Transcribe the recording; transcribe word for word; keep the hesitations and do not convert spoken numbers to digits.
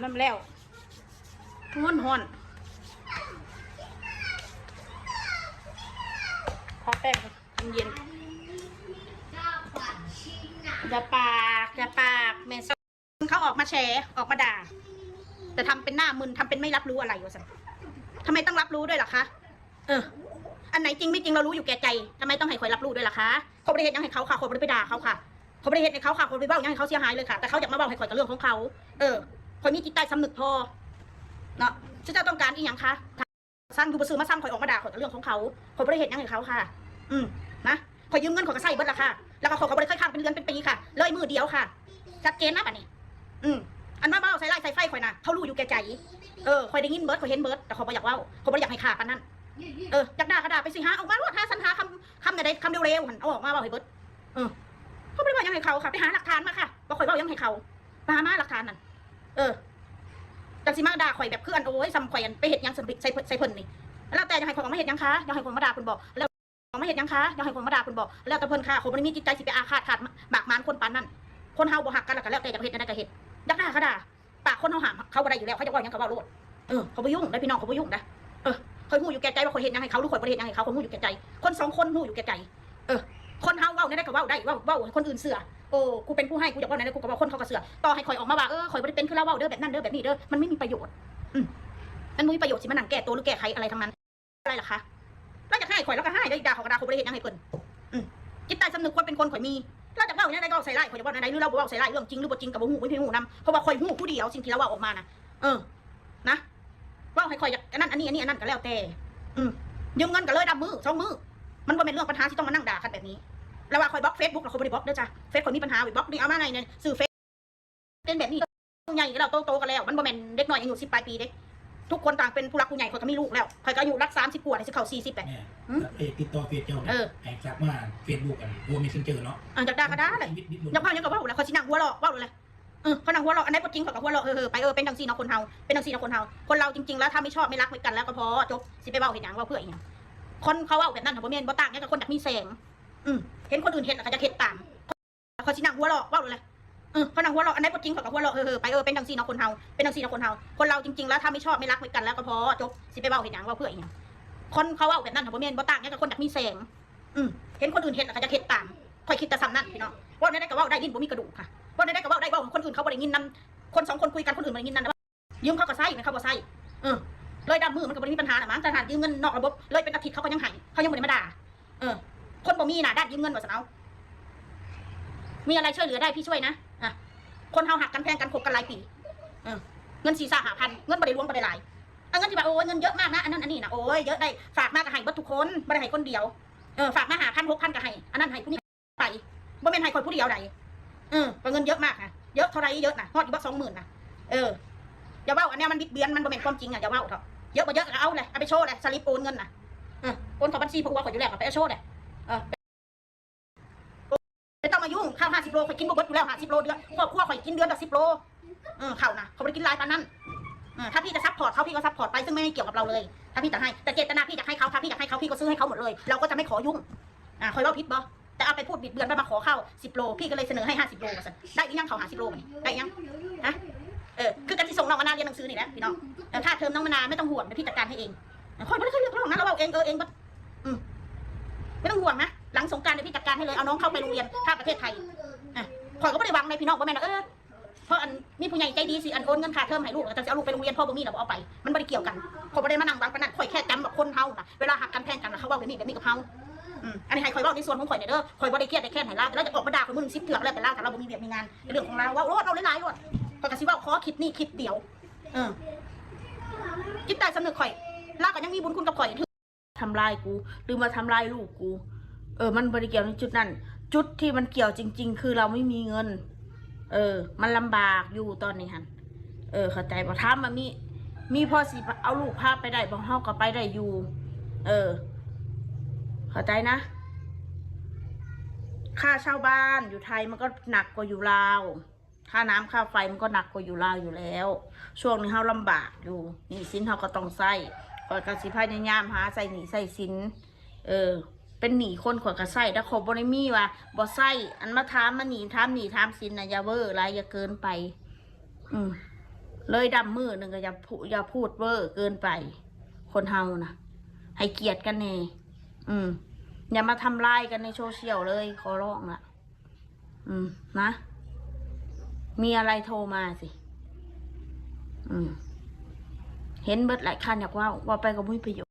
น้ำแล้วฮ้อนฮ้อน ทาแป้งเย็น อย่าปาก อย่าปาก แม่ เขาออกมาแฉ ออกมาด่า แต่ทำเป็นหน้ามึน ทำเป็นไม่รับรู้อะไรวะสัน ทำไมต้องรับรู้ด้วยล่ะคะ เออ อันไหนจริงไม่จริงเรารู้อยู่แก่ใจ ทำไมต้องให้ข่อยรับรู้ด้วยล่ะคะ เขาบ่ได้เฮ็ดหยังให้เขาค่ะ เขาบ่ได้ไปด่าเขาค่ะ เขาบ่ได้เฮ็ดให้เขาค่ะ เขาบ่ได้เว้าหยังให้เขาเสียหายเลยค่ะ แต่เขาอยากมาเว้าให้ข่อยกับเรื่องของเขา เออ ข่อยมีจิตใต้สำนึกพอ เนาะ เจ้าต้องการอีหยังคะ สั่งอยู่บ่ซื้อมาสั่งข่อยออกมาด่าข่อยกับเรื่องของเขา ข่อยบ่ได้เฮ็ดหยังให้เขาค่ะ อืม นะ ข่อยยืมเงินข่อยก็ใช้เบิดล่ะค่ะ แล้วก็ข่อยก็บ่ได้เคยค้างเป็นเดือนเป็นปีค่ะ เลยมื้อเดียวค่ะ ชัดเจนนะบัดนี้ อืม อันมาเว้าใส่ร้ายใส่ไฟข่อยนะ เขารู้อยู่แก่ใจ เออ ข่อยได้ยินเบิด ข่อยเห็นเบิด แต่ข่อยบ่อยากเว้า ข่อยบ่ได้อยากให้ฆ่าปานนั้น เออ อยากด่าก็ด่าไปสิ หาออกมาโลด หาสรรหาคำ คำใดๆ คำเร็วๆ หั่น เอาออกมาเว้าให้เบิด เออ เขาบ่ได้เว้าหยังให้เขาค่ะ ไปหาหลักฐานมาค่ะ ว่าข่อยเว้าหยังให้เขา ไปหามาหลักฐานนั่น เออ จังสิมาด่าข่อยแบบคืออัน โอ้ย ส่ำข่อยอันไปเฮ็ดหยังใส่ ใส่ ใส่เพิ่นนี่ แล้วแต่อยากให้ข่อยออกมาเฮ็ดหยังคะ อยากให้ข่อยมาด่าเพิ่นบ่ แล้วออกมาเฮ็ดหยังคะ อยากให้ข่อยมาด่าเพิ่นบ่ แล้วแต่เพิ่นค่ะ ข่อยบ่ได้มีจิตใจสิไปอาฆาตขาดบาดหมางคนปานนั้น คนเฮาบ่ฮักกันแล้วก็แล้วแต่อยากเฮ็ดจั่งใดก็เฮ็ด อยากด่าก็ด่า ปากคนเฮาห้ามเขาบ่ได้อยู่แล้ว เขาอยากเว้าหยังก็เว้าโลด เออ ข่อยบ่ยุ่งเด้อพี่น้อง ข่อยบ่ยุ่งเด้อ เออ ข่อยฮู้อยู่แก่ใจว่าข่อยเฮ็ดหยังให้เขา หรือข่อยบ่ได้เฮ็ดหยังให้เขา ข่อยฮู้อยู่แก่ใจ คนสองคนฮู้อยู่แก่ใจ เออ คนเฮาเว้าแนวใดก็เว้าได้ เว้า เว้าให้คนอื่นเชื่อ โอ้ กูเป็นผู้ให้ กูอยากเว้าแนวใด กูก็เว้า คนเขาก็เชื่อ ต่อให้ข่อยออกมาว่า เออ ข่อยบ่ได้เป็นคือลาวเว้าเด้อ แบบนั้นเด้อ แบบนี้เด้อ มันไม่มีประโยชน์ อืม มันบ่มีประโยชน์สิมานั่งแก้ตัวหรือแก้ไขอะไรทั้งนั้น อะไรล่ะคะ ลาวอยากให้ข่อยลาวก็ให้ ลาวด่าข่อยก็ด่า ข่อยบ่ได้เฮ็ดหยังให้เพิ่น อืม จิตใต้สำนึกความเป็นคนข่อยมี ลาวอยากเว้าแนวใดก็เว้าใส่ร้ายข่อย อยากเว้าแนวใด หรือลาวบ่เว้าใส่ร้าย เรื่องจริงหรือบ่จริงก็บ่ฮู้ บ่มีไผฮู้นำ เพราะว่าข่อยฮู้ผู้เดียวสิ่งที่ลาวเว้าออกมานะ เออ นะ เว้าให้ข่อยอยากอันนั้นอันนี้อันนี้อันนั้นก็แล้วแต่ อืม ยืมเงินก็เลยดำมื้อสองมื้อ มันบ่แม่นเรื่องปัญหาที่ต้องมานั่งด่ากันแบบนี้ แล้วว่าข่อยบล็อกเฟซบุ๊ก แล้วข่อยบ่ได้บล็อกเด้อจ้ะ เฟซข่อยมีปัญหาไว้บล็อกนี่ เอามาไงเนี่ย ซื้อเฟซเป็นแบบนี้ ใหญ่แล้ว โตๆ กันแล้ว มันบ่แม่นเด็กน้อยอายุสิบปลายปีเด้ ทุกคนต่างเป็นผู้หลักผู้ใหญ่ ข่อยก็มีลูกแล้ว ข่อยก็อายุหลักสามสิบกว่า สิเข้าสี่สิบแล้ว แม่ หืม เอ้ย ติดต่อเฟซเจ้า เออ ให้ทักมาเฟซบุ๊กอัน โอ้ เมสเซนเจอร์เนาะ อ่ะ อยากด่าก็ด่าเลย นิดๆ อยากเว้าหยังก็เว้าแหละ ข่อยสินั่งหัวเราะ เว้าเลย เออ เขานั่งหัวเราะ อันใดบ่จริงเขาก็หัวเราะ เออๆ ไป เออ เป็นจังซี่เนาะคนเฮา เป็นจังซี่เนาะคนเฮา คนเราจริงๆ แล้วถ้าไม่ชอบไม่รักกันแล้วก็พอ จบ สิไปเว้าเฮ็ดหยัง เว้าเพื่ออีหยัง คนเขาเว้าแบบนั้นน่ะบ่แม่น บ่ต่างหยังกับคนอยากมีแสง อืม เห็นคนอื่นเฮ็ดแล้วก็อยากเฮ็ดตาม เขาสินั่งหัวเราะ เว้าเลย เออ เขานั่งหัวเราะ อันใดบ่จริงเขาก็หัวเราะ เออๆ ไป เออ เป็นจังซี่เนาะคนเฮา เป็นจังซี่เนาะคนเฮา คนเราจริงๆ แล้วถ้าไม่ชอบไม่รักกันแล้วก็พอ จบ สิไปเว้าเฮ็ดหยัง เว้าเพื่ออีหยัง คนเขาเว้าแบบนั้นน่ะบ่แม่น บ่ต่างหยังกับคนอยากมีแสง อืม เห็นคนอื่นเฮ็ดแล้วก็อยากเฮ็ดตาม ข่อยคิดแต่ส่ำนั้นพี่น้อง เว้าแนวใดก็เว้าได้ ลิ้นบ่มีกระดูกค่ะ เว้าแนวใดก็เว้าได้ เว้าคนอื่นเขาบ่ได้ยินนำ คนสองคนคุยกัน คนอื่นบ่ได้ยินนำ ยืมเขาก็ใช้ มันเขาบ่ใช้ เออ เลยดำมือมันก็บ่ได้มีปัญหาละมั้ง ถ้าหากยืมเงินนอกระบบ เลยเป็นอาทิตย์เขาก็ยังให้ เขายังบ่ได้มาด่า เออ คนบ่มีหน้าด้านยืมเงินว่าซั่นเอา มีอะไรช่วยเหลือได้พี่ช่วยนะ อ่ะ คนเฮาฮักกันแพงกันคบกันหลายปี เออ เงินสี่ห้าพัน เงินบ่ได้หลวงบ่ได้หลาย เอาเงินที่ว่า โอ้ย เงินเยอะมากนะ อันนั้นอันนี้นะ โอ้ย เยอะได้ ฝากมาก็ให้เบิดทุกคน บ่ได้ให้คนเดียว เออ ฝากมาห้าพัน หกพัน ก็ให้ อันนั้นให้ผู้นี้ ไป บ่แม่นให้ข่อยผู้เดียวใด เออ ก็เงินเยอะมากนะ เยอะเท่าใดเยอะนะ ฮอดอยู่บ่สองหมื่นนะ เออ อย่าเว้าอันเนี้ยมันบิดเบือน มันบ่แม่นความจริงอ่ะ อย่าเว้าเถาะ เยอะบ่เยอะก็เอาเลย เอาไปโชว์เลย สลิปโอนเงินนะ เออ โอนเข้าบัญชีผัวข่อยอยู่แล้ว เอาไปเอาโชว์เลย เออ ไม่ต้องมายุ่ง ข้าวห้าสิบโล ข่อยกินบ่เบิดอยู่แล้ว ห้าสิบโลเดือน ครอบครัวข่อยกินเดือนละสิบโล เออ ข้าวนะ ข่อยบ่ได้กินหลายปานนั้น เออ ถ้าพี่จะซัพพอร์ตเขา พี่ก็ซัพพอร์ตไป ซึ่งไม่เกี่ยวกับเราเลย ถ้าพี่จะให้ แต่เจตนาพี่อยากให้เขา ถ้าพี่อยากให้เขา พี่ก็ซื้อให้เขาหมดเลย เราก็จะไม่ขอยุ่ง อ่า ข่อยเว้าผิดบ่ แต่เอาไปพูดบิดเบือน ไปมาขอข้าวสิบโล พี่ก็เลยเสนอให้ห้าสิบโลว่าซั่น ได้หรือยังข้าวห้าสิบโลบัดนี้ ได้หรือยัง ฮะ เออ คือกันสิส่งน้องมะนาวเรียนหนังสือนี่แหละพี่น้อง เออ ค่าเทอมน้องมะนาวไม่ต้องห่วง เดี๋ยวพี่จัดการให้เอง เออ ข่อยบ่ได้เคยเรียกร้องนะ เราเว้าเอง เออเองเบิด อืม ไม่ต้องห่วงนะ หลังสงกรานต์เดี๋ยวพี่จัดการให้เลย เอาน้องเข้าไปโรงเรียนข้ามประเทศไทย อ่ะ ข่อยก็บ่ได้หวังเลยพี่น้อง บ่แม่นว่า เออ เพราะอันมีผู้ใหญ่ใจดีสิอันโอนเงินค่าเทอมให้ลูก แล้วจั่งสิเอาลูกไปโรงเรียน พ่อบ่มีน่ะบ่เอาไป มันบ่ได้เกี่ยวกัน ข่อยบ่ได้มานั่งหวังปานนั้น ข่อยแค่จำว่าคนเฮาน่ะ เวลาฮักกันแพงกันน่ะ เขาเว้าแบบนี้แบบนี้กับเฮา อืม อันนี้ให้ข่อยเว้าในส่วนของข่อยเนี่ยเด้อ ข่อยบ่ได้เครียดได้แค้นให้ลาว แต่ลาวจะออกมาด่าข่อยมื้อหนึ่งสิบเทื่อก็แล้วแต่ลาว ถ้าลาวบ่มีเวียกมีงาน เรื่องของลาว เว้าโลด เว้าหลายๆโลด ข่อยก็สิเว้าขอคลิปนี้คลิปเดียว เออ จิตใต้สำนึกข่อย ลาวก็ยังมีบุญคุณกับข่อย ทำร้ายกู หรือมาทำร้ายลูกกู เออ มันบ่ได้เกี่ยวในจุดนั้น จุดที่มันเกี่ยวจริงๆ คือเราไม่มีเงิน เออ มันลำบากอยู่ตอนนี้หั่น เออ เข้าใจบ่ ถามว่ามี มีพอสิเอาลูกพาไปได้บ่ เฮาก็ไปได้อยู่ เออ เข้าใจนะ ค่าเช่าบ้านอยู่ไทยมันก็หนักกว่าอยู่ลาว ค่าน้ำค่าไฟมันก็หนักกว่าอยู่ลาวอยู่แล้ว ช่วงนี้เฮาลำบากอยู่ หนี้สินเฮาก็ต้องใช้ ข้อยก็สิพยายามหาใช้หนี้ใช้สิน เออ เป็นหนี้คนข้อยก็ใช้ แต่ข้อยบ่ได้มีว่าบ่ใช้ อันมาถามมาหนี้ถามหนี้ถามสินน่ะ อย่าเวอร์หลาย อย่าเกินไป อืม เลยดำมือหนึ่งก็อย่าพูอย่าพูดเวอร์เกินไป คนเฮานะให้เกียรติกันแน่ อืม อย่ามาทำลายกันในโซเชียลเลย ขอร้องละ อืม นะ มีอะไรโทรมาสิ อืม เห็นเบิดหลายคันอยากเว่าเว่าไปก็บ่มีประโยชน์